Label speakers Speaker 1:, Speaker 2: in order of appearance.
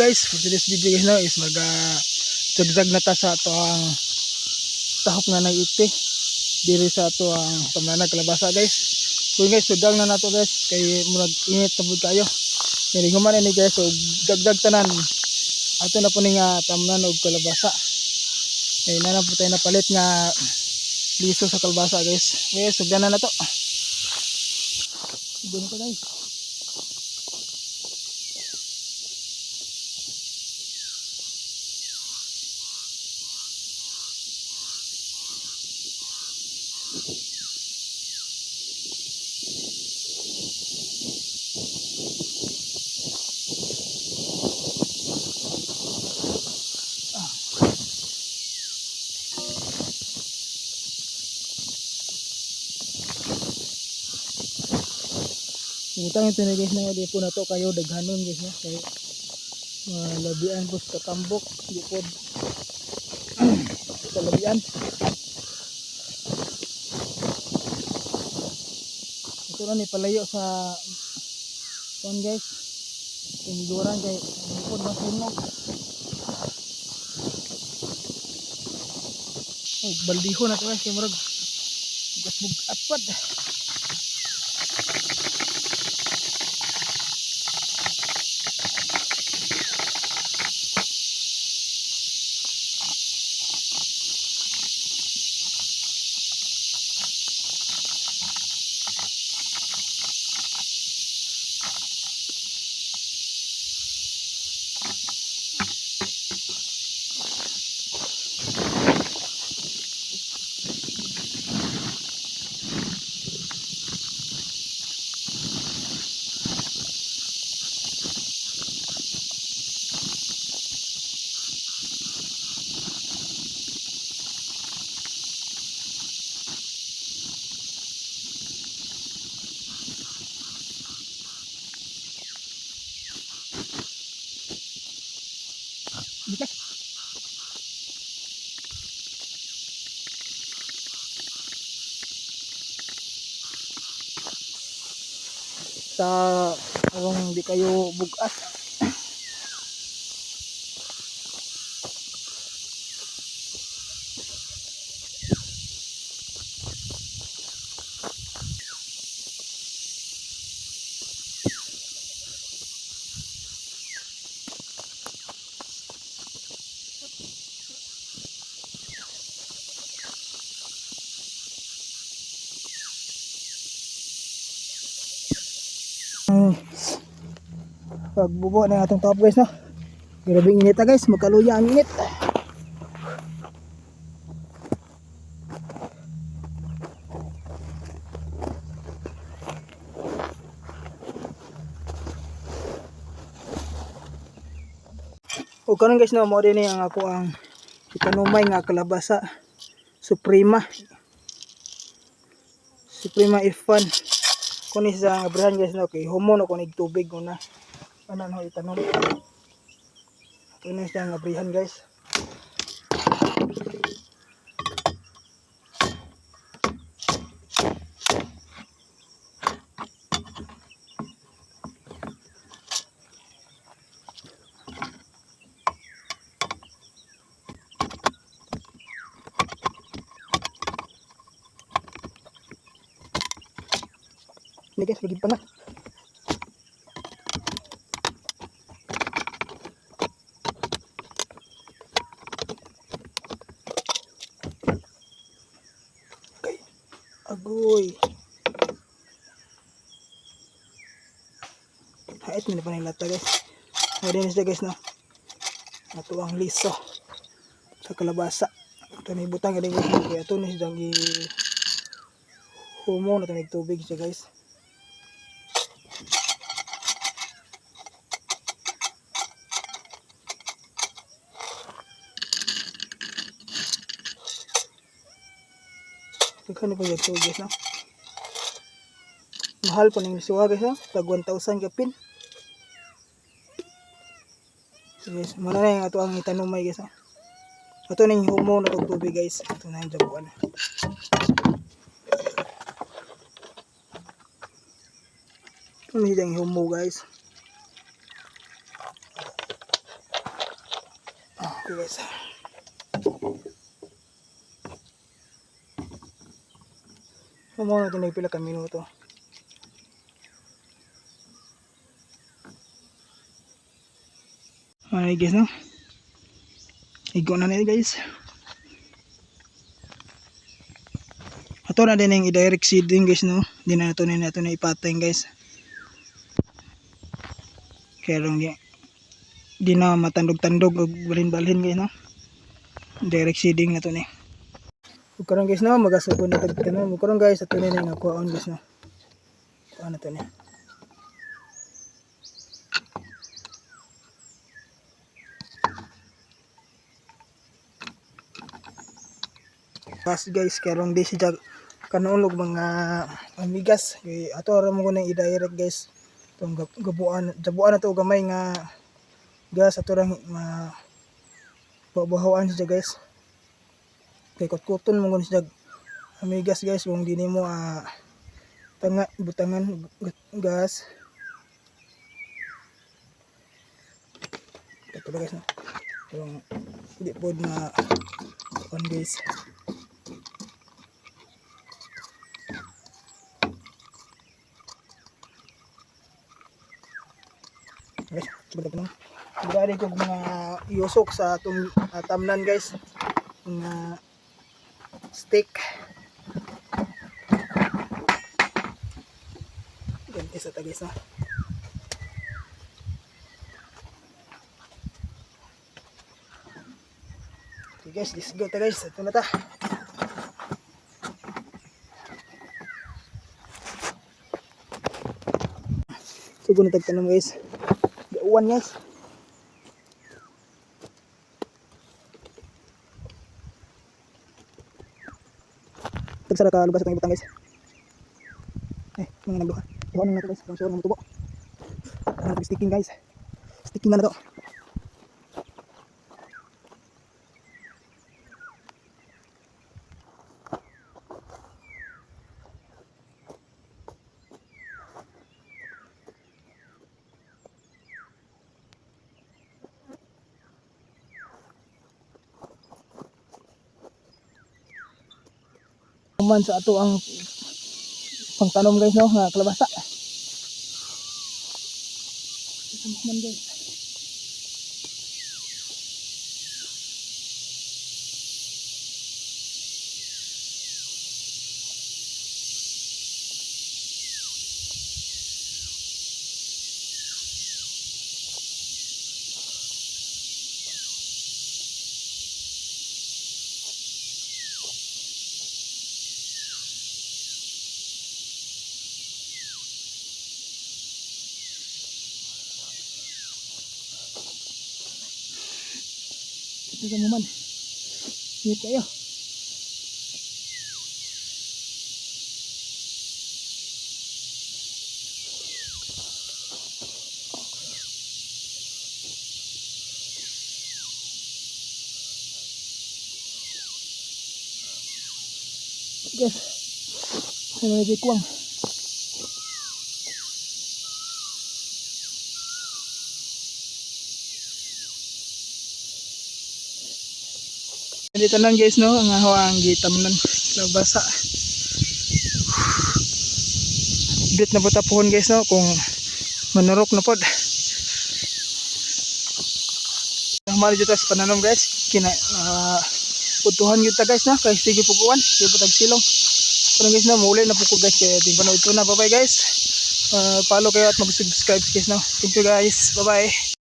Speaker 1: Guys, for today's video guys, no, is mag zigzag na ta sa ato ang tahop nga nag-iti diri sa ato ang tamnanag kalabasa, guys. So guys, sugang na nato, guys, kay murag init na pud kayo. Kay human ini, guys, so dagdag tanan ato na po ni nga tamnan og kalabasa. Kay na po tayo napalit nga liso sa kalabasa, guys. Okay, sugdan na nato. Sugdan na to, guys. Butang ito na, guys, na di po na to kayo daghanon, guys, no, kay labian po sa katambok, di po sa labian. Ito na ni palayo sa kuan, guys, tiniguran kay di po masunog. Oh, baldiho na to, guys, kay murag bugat pad. Bigas. Sa arong di kayo bugat. Pagbubo na atong top, guys, no. Grabe init ah, guys, magkaluya ang init. O karon, guys, no, mo din ang ako ang itanumay nga kalabasa Suprema. Suprema F1. Kuni sa abrahan, guys, no, kay humo no kunig tubig una. Ano no itanom. Ito na siya ang abrihan, guys. Hindi, guys, lagi pa na. Okay. Agoy. Hait mo na pa ng lata, guys. Pwede na siya, guys, no. Ato ang liso sa kalabasa. Ito na ibutang galing, guys. Kaya ito na siya i humo na ito tubig siya, guys. Daghan na pa yung tubig, guys, no. Mahal pa ning lisuha, guys, no. Tag 1,000 kapin. So guys, muna na yung ato ang itanumay, guys, no. Ato na yung humo na tong tubig, guys. Ito na yung jabuan. Ito na yung humo, guys. Okay guys. Mao na ito pila ka minuto. Alright guys, no? Igo na na guys. Ato na din yung i-direct seeding guys, no? Di na nato na nato na ipateng guys. Kaya lang di na matandog-tandog o balhin-balhin guys, no? Direct seeding na to ni. Ug karon guys, no, magasugod na tag tanom. Ug karon guys, ato na nga kuhaon guys, no. Kuha na to ni. Pas guys, karon di siya kanuon og mga amigas kay ato ra mo nang i-direct guys. Itong gabuan, jabuan na to og gamay nga gas ato rang ma babahoan siya guys. Kay kutkuton mo gun siya amigas guys kung di nimo tanga butangan gas. Ito guys, no. Yung di pod na on guys. Guys, sugod na. Gari ko mga yusok sa atong tamnan guys. Mga stick. Ganti sa ta guys, no. Okay guys, let's go ta guys. Ito na ta. Sugod na tagtanom guys. Gauwan guys. Tagsara ka lugar sa itong ibutang guys. Eh, mga nagduha. Iwan na nato guys. Ang sure tubo. Ano to sticking guys. Sticking na to. Man sa ato ang pangtanom guys, no, nga kalabasa. Ito man guys. Ito sa man. Init kayo. Guys, sa mga bikwang. Dito lang guys, no, ang aho ang gitamnan labasa. Update na po tapuhon guys, no, kung manurok na pod. Mahal dito sa pananom guys, kina utuhan gyud ta guys, no, kay sige puguan, sige po tag silong. Pero guys, no, muli na po ko guys kaya ting panood ko na. Bye bye guys. Follow kayo at mag-subscribe guys, no. Thank you guys. Bye bye.